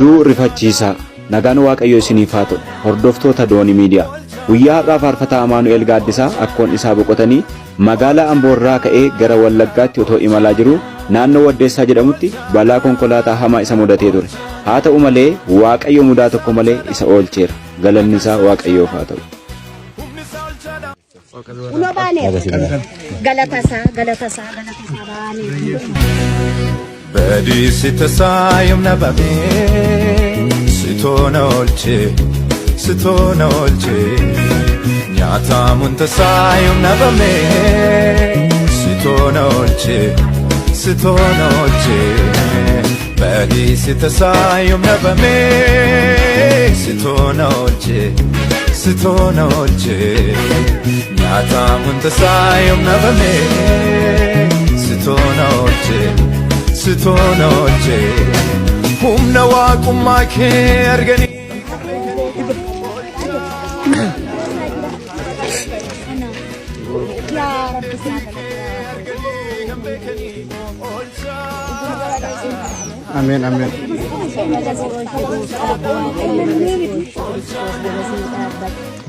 Oduu rifachiisaa. Nagaan Waaqayyoo isiniif haa ta'u. Hordoftoota Doonii Miidiyaa. Guyyaa har'aa faarfataa Amaanu'el Gaaddisaa akkoon isaa boqotanii magaalaa Amboo irraa ka'ee gara Wallaggaatti otoo imalaa jiruu naannoo Waddeessaa jedhamutti balaa konkolaataa hamaa isa mudatee ture. Haa ta'u malee Waaqayyo mudaa tokko malee isa oolcheera. Galanni isaa Waaqayyoof haa ta'u. Kunoo baaneerra. Galatasaa, galatasaa, galatasaa baaneerra. Badiisi tasaa yoom dhabame sitoo na oolche sitoo na oolche nyaatamuun tasaa yoom dhabame sitoo na oolche sitoo na oolche badiisi tasaa yoom dhabame sitoo na oolche sitoo na oolche nyaatamuun tasaa yoom dhabame sitoo na oolche. Sitoo na oolche humna waaqummaa kee arganii. Yaa Rabbi isaa Ameen ameen.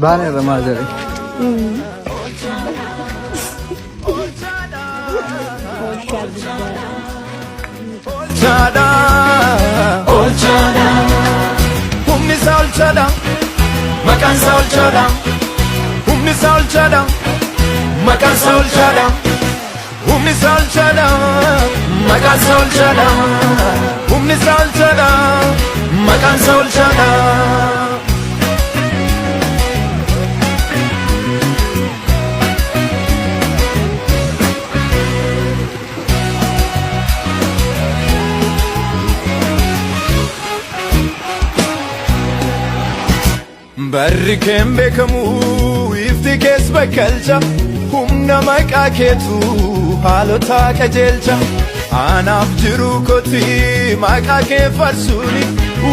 Baaneerra maal jedhe? Oolchaadha oolchaadha humni isaa oolchaadha maqaan isaa oolchaadha humni isaa oolchaadha maqaan isaa oolchaadha humni isaa oolchaadha maqaan isaa oolchaadha humni isaa oolchaadha maqaan isaa oolchaadha. Barri keen beekamu ifti kees bakkalcha humna maqaa keetu haalota qajeelcha anaaf jiru kooti maqaa kee farsuuni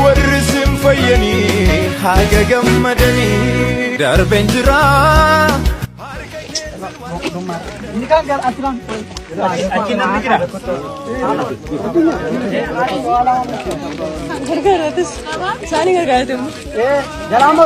warri sin fayyanii haga gammadanii darbeen jira. Gargaaratis. Isaanii gargaarate immoo.